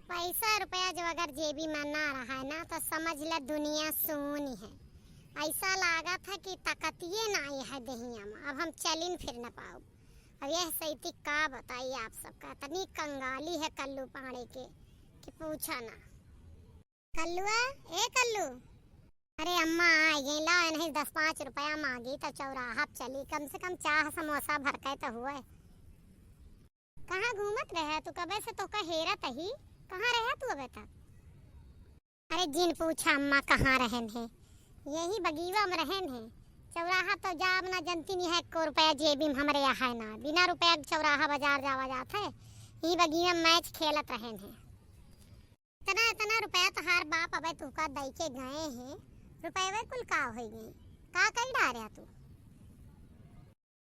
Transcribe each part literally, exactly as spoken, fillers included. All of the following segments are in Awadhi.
पैसा रुपया जो अगर जेबी में ना रहा है ना, तो समझ ले दुनिया सूनी है। ऐसा लागत है कि ताकतिये नाई है देहिया में, अब हम चलिन फिर न पाउब। अब यह सैती का बताई आप सबका, इतनी कंगाली है कल्लू पाड़े के कि पूछा ना। कल्लुआ, ए कल्लू, अरे अम्मा आ गई, ला नहीं दस पाँच रुपया मांगी तो चौराहा पे चली, कम से कम चाह समोसा भर के तो हुए। कहाँ घूमत रहे तू? कबे से तोका हेरत ही, कहाँ रहे तू अबे तक? अरे जिन पूछा अम्मा कहाँ रहन है, यही बगीवा में रहन है। चौराहा तो जाब ना जनती नहीं है, एको रुपया जेबी में हमरे यहाँ है ना, बिना रुपया के चौराहा बाजार जावा जात है, यही बगीवा में मैच खेलत रहन है। इतना इतना रुपया तोहार बाप अबे तुहका दई के गए हैं, रुपयवे कुल का होई गई, का कई डारे तू?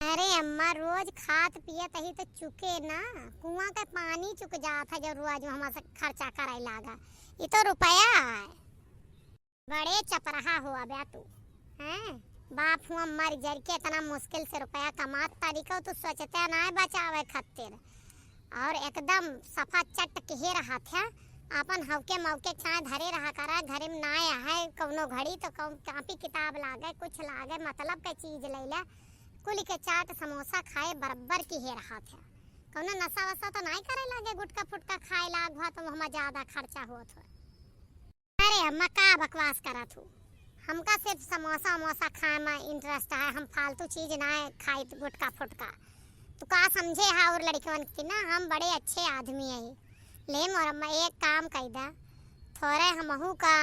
अरे अम्मा, रोज खात पियत ही तो चुके ना, कुआं के पानी चुक जात है, जो रोज हमसे खर्चा करे लागा। ये तो रुपया है। बड़े चपराहा हो अबे तू, हैं? बाप हुआ मर जर के इतना मुश्किल से रुपया कमात तारीखो तू सोचते ना है बचावे खातिर। और एकदम सफा चट किहे रहत है। आपन हौके मौके चाहे धरे रहा करा, घरे में ना है कौनो घड़ी तो कौन कापी किताब लागे, कुछ लागे, मतलब के चीज ले ले, कुल के चाट समोसा खाए बराबर किहे रहत है। कौनो नशा वशा तो नाई करे लागे, गुटखा फुटका खाए लाग हुआ तो वहाँ ज्यादा खर्चा होत हो। अरे अम्मा, का बकवास करत हूँ? हमका सिर्फ समोसा वमोसा खाए में इंटरेस्ट है, हम फालतू चीज ना खाई, गुटखा फुटका। तू का समझे हा और लड़कवन की ना, हम बड़े अच्छे आदमी है। ले मोर अम्मा, एक काम कई दा, थोड़े हमहू का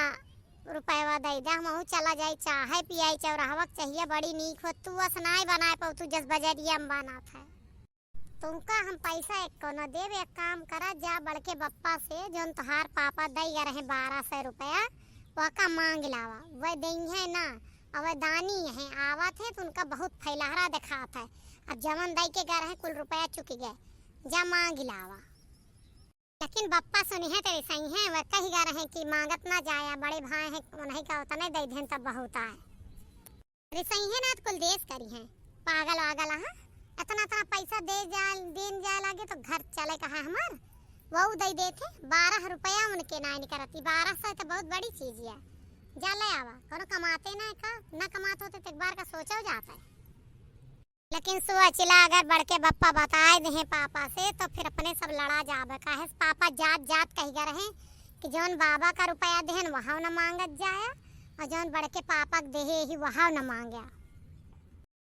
रुपयवा दे दा, हमहू चला जाई, चाहे पियाई चौराहवा के चाहिए, बड़ी नीक हो। तू अस नाय बनाए पाऊ, तू जस बजरिया में बनात है। तुमका हम पैसा एको न देब, एक काम करा, जा बड़के बप्पा से, जौन तोहार पापा दई गए रहे बारह सौ रुपया, वहका मांग लावा। वह देइहे ना, अब वह दानी है, आवत है तो उनका बहुत फैलहरा देखात है। अब जवन दई के गए रहे कुल रुपया चुक गए, जा मांग लावा। लेकिन बप्पा सुनी है तेरे सही है, वह कही गए रहे कि मांगत ना जाया, बड़े भाई हैं, उन्हीं का उतने दे देन तब बहुत आए। रिसइहे ना तो कुल देश करी हैं। पागल वागल, हाँ? इतना इतना पैसा दे जा, देन जाए लागे तो घर चले कहा हमार? वहू दे देते, बारह रुपया उनके नाई निकरती, बारह सौ तो बहुत बड़ी चीज है। जा ले आवा, कोनो कमाते ना का, ना कमात होते तो एक बार का सोचो जाता है। लेकिन सोच ला, अगर बड़के बप्पा बताए देहे पापा से तो फिर अपने सब लड़ा जाबे, काहे से पापा जात जात कही गए रहे कि जौन बाबा का रुपया देहन वहाँ न मांगत जाया, और जौन बड़के पापा के देहे ही वहाँ न मांग्या।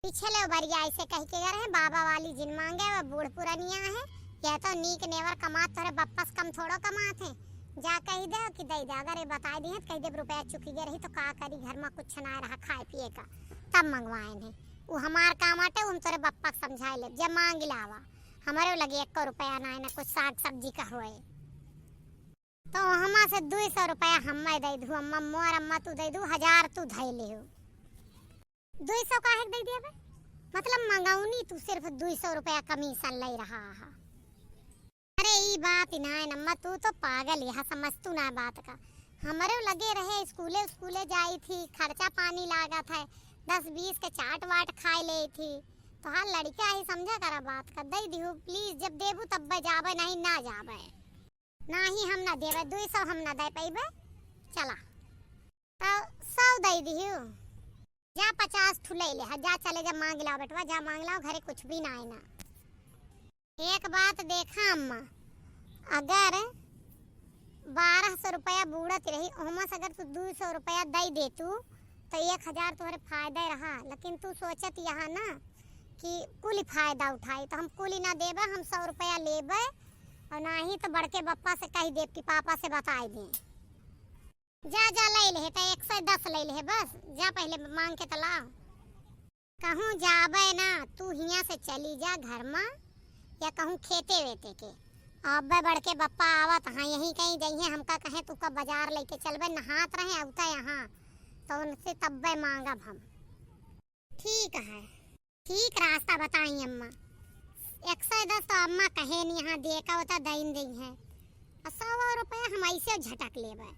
पिछले बरिया ऐसे कह के गए रहे, बाबा वाली जिन मांगे, वह बूढ़ पुरनिया है, यह तो नीक नेवर कमात तोरे बप्पा से कम थोड़ो कमात है। जा कह दे कि दे दे, अगर ये बताए दिए तो कह दे रुपया चुकी गए रही तो का करी, घर में कुछ ना रहा खाए पिए का, तब मंगवाए नहीं। वो हमार काम आटे, हम तोरे बप्पा के समझाए ले, जब मांग लावा, हमारे लगे एको रुपया ना है, ना कुछ साग सब्जी का होए। तो हमा से दुई सौ रुपया हम्मा दे दू, अम्मा मोर अम्मा तू दे दू, हजार तू धई लियो। दुई सौ काहे के दे दिया बे? मतलब मंगौनी तू सिर्फ दुई सौ रुपया कमीशन ले रहा है। अरे ई बात ही ना है अम्मा, तू तो पागल, यहाँ समझ तू ना बात का। हमरे लगे रहे स्कूले, स्कूले जाई थी, खर्चा पानी लागत है, दस बीस के चाट वाट खाए ले थी। तो हाँ लड़का ही समझा करा बात का, दे दिहू please, जब देबू तब जाबे, नहीं ना जाबे। नाही हम ना देबे, दुई सौ हम ना दे पइबे। चला, तो सौ दे दिहू। जा पचास ठू ले ले, हाँ, जा चले जा मांग लाओ बेटवा, जा मांग लाओ, घरे कुछ भी ना है ना। एक बात देखा अम्मा, अगर बारह सौ रुपया बूड़त रही, ओहमा से अगर तू दुई सौ रुपया दे दे तू, तो एक हजार तोहरे फायदा रहा, लेकिन तू सोचत यहाँ ना कि कुल फायदा उठाई, तो हम कुल ही ना देबे, हम सौ रुपया लेबे, और नाही तो बड़के बप्पा से कही देब कि पापा से बताए दें। जा, जा, ले ले, तो एक सौ दस ले ले, बस, जा पहले मांग के तो लाओ। कहूँ जाबे ना, तू हियाँ से चली जा घर मा, या कहूँ खेते वेते के। अबे बड़के बप्पा आवत हाँ, यहीं कहीं जइहे, हमका कहे तू का बाजार लेके चलबे, नहात रहे अवता यहाँ, तो उनसे तब्बे मांगब हम। ठीक है, ठीक रास्ता बताई अम्मा। एक सौ दस तो अम्मा कहे नहीं, यहाँ देखा होता दइन दई है, और सौ रुपया हम ऐसे झटक लेबे,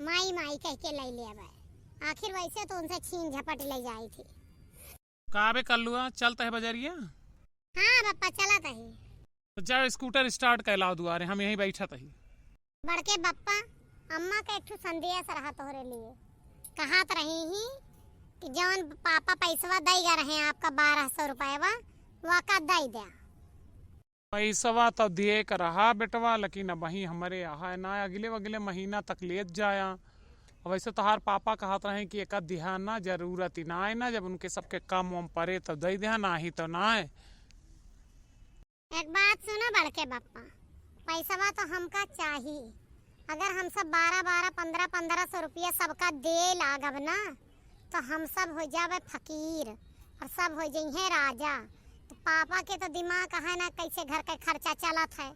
माई माई कह के ले लेबे। आखिर वैसे तो उनसे छीन झपट ले जाई थी। का बे कल्लुआ, चलत है बजरिया? हाँ बप्पा, चलत ही। तो जा scooter start कर लाओ दुआरे, हम यहीं बैठत ही। बड़के बप्पा, अम्मा का एक ठो संदेश रहा तोहरे लिए। कहत रही ही कि जौन पापा पैसवा दई गा रहे आपका बारह सौ रुपयवा, वका दई द्या। पैसवा तो दिए का रहा बेटवा, लेकिन अबहीं हमरे यहाँ ना, अगले अगले महीना तक लेत जाया। अब वैसे तोहार पापा कहत रहे कि एका दिहा ना, जरूरत ही ना है ना, जब उनके सबके काम वाम परे तो दई दिहा, नाही तो ना है। एक बात सुना बड़के बप्पा, पैसवा तो हमका चाही। अगर हम सब बारह बारह, पन्द्रह पन्द्रह सौ रुपया सबका दे लागब ना, तो हम सब हो जाबे फकीर और सब हो जइहें राजा। तो पापा के तो दिमाग है ना, कैसे घर का खर्चा चलत है,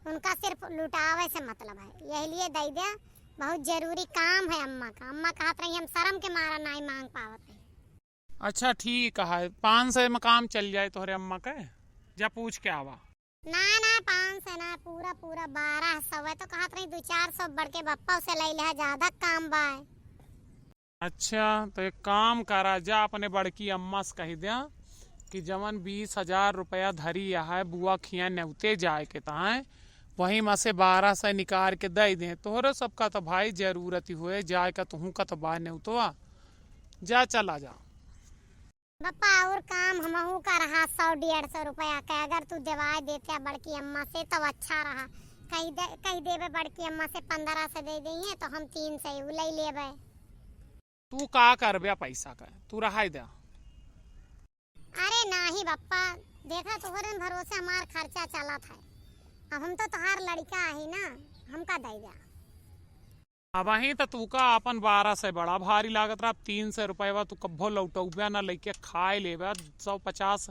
उनका सिर्फ लुटावे से मतलब है, यही लिए दई द्या। बहुत जरूरी काम है अम्मा का। अम्मा कहत रही, हम शर्म के मारा नाई मांग पावत है। अच्छा ठीक है, पाँच सौ में काम चल जाए तोहरे अम्मा के, जा पूछ के आवा। ना ना, पाँच सौ ना, पूरा पूरा बारह सौ है। तो कहत रही दो चार सौ बड़के बप्पा से लई लिहा, ज्यादा काम बा। अच्छा, तो एक काम करा, जा अपने बड़की अम्मा से कहि द्या कि जवन बीस हजार रुपया धरी है बुआ खिया नेवते जाए के ताए, वही में से बारह सौ निकाल के दई दें। तोहरे सबका तो भाई जरूरत ही हुए जाए का, तुहू का तो बा नेवतवा, जा चला जा। बप्पा, और काम हमहू का रहा सौ डेढ़ सौ रुपया के, अगर तू देवाए देते बड़की अम्मा से तब अच्छा रहा। कही दे, कही देबे बड़की अम्मा से पन्द्रह सौ दे देइहे तो हम तीन सौ उ लई लेबे। तू का करबे पैसा का, तू रहाई द्या। अरे नाही बप्पा, देखा तोहरे भरोसे हमार खर्चा चलत है, अब हम तो तोहार लड़का ही ना, हमका दई द्या। अबहीं त तूका आपन बारह सौ बड़ा भारी लागत रहा, अब तीन सौ रुपयवा तू कब्बो लौटौबे ना, लइके खाए लेबे। सौ पचास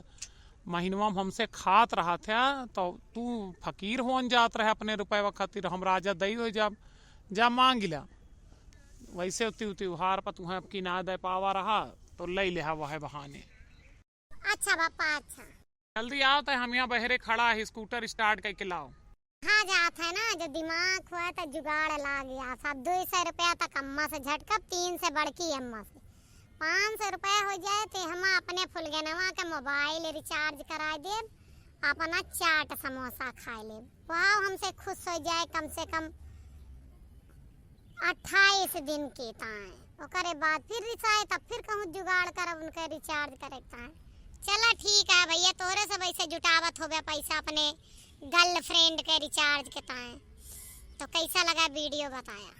महीनवा में हमसे खात रहत है, तो तू फकीर होन जात रहे अपने रुपयवा खातिर। हम राजा दई हो जाब, जा मांग ला। वैसे उ त्यौ-, त्योहार पर तुहें अब की ना दे पावा रहा, तो लई लेहा वह बहाने। अच्छा बप्पा, अच्छा। जल्दी आओ, तो हम यहाँ बहरे खड़ा है, स्कूटर स्टार्ट करके लाओ। हाँ, जात है ना, जो दिमाग हुआ तो जुगाड़ लाग गया। सब दो सौ रुपया तक अम्मा से झटकब, तीन सौ बड़की अम्मा से, पाँच सौ रुपया हो जाए तो हम अपने फुलगनवा के मोबाइल रिचार्ज कराए देब, अपना चाट समोसा खाए लेब। वाह, हमसे खुश हो जाए, कम से कम अट्ठाईस दिन के ताए। ओकरे बाद फिर रिसाए, तब फिर कहूँ जुगाड़ करब उनके रिचार्ज करे के ताए। चला ठीक है भैया, तोहरे सब ऐसे जुटावत होबे पैसा अपने गर्लफ्रेंड के रिचार्ज के ताए। तो कैसा लगा वीडियो बताया।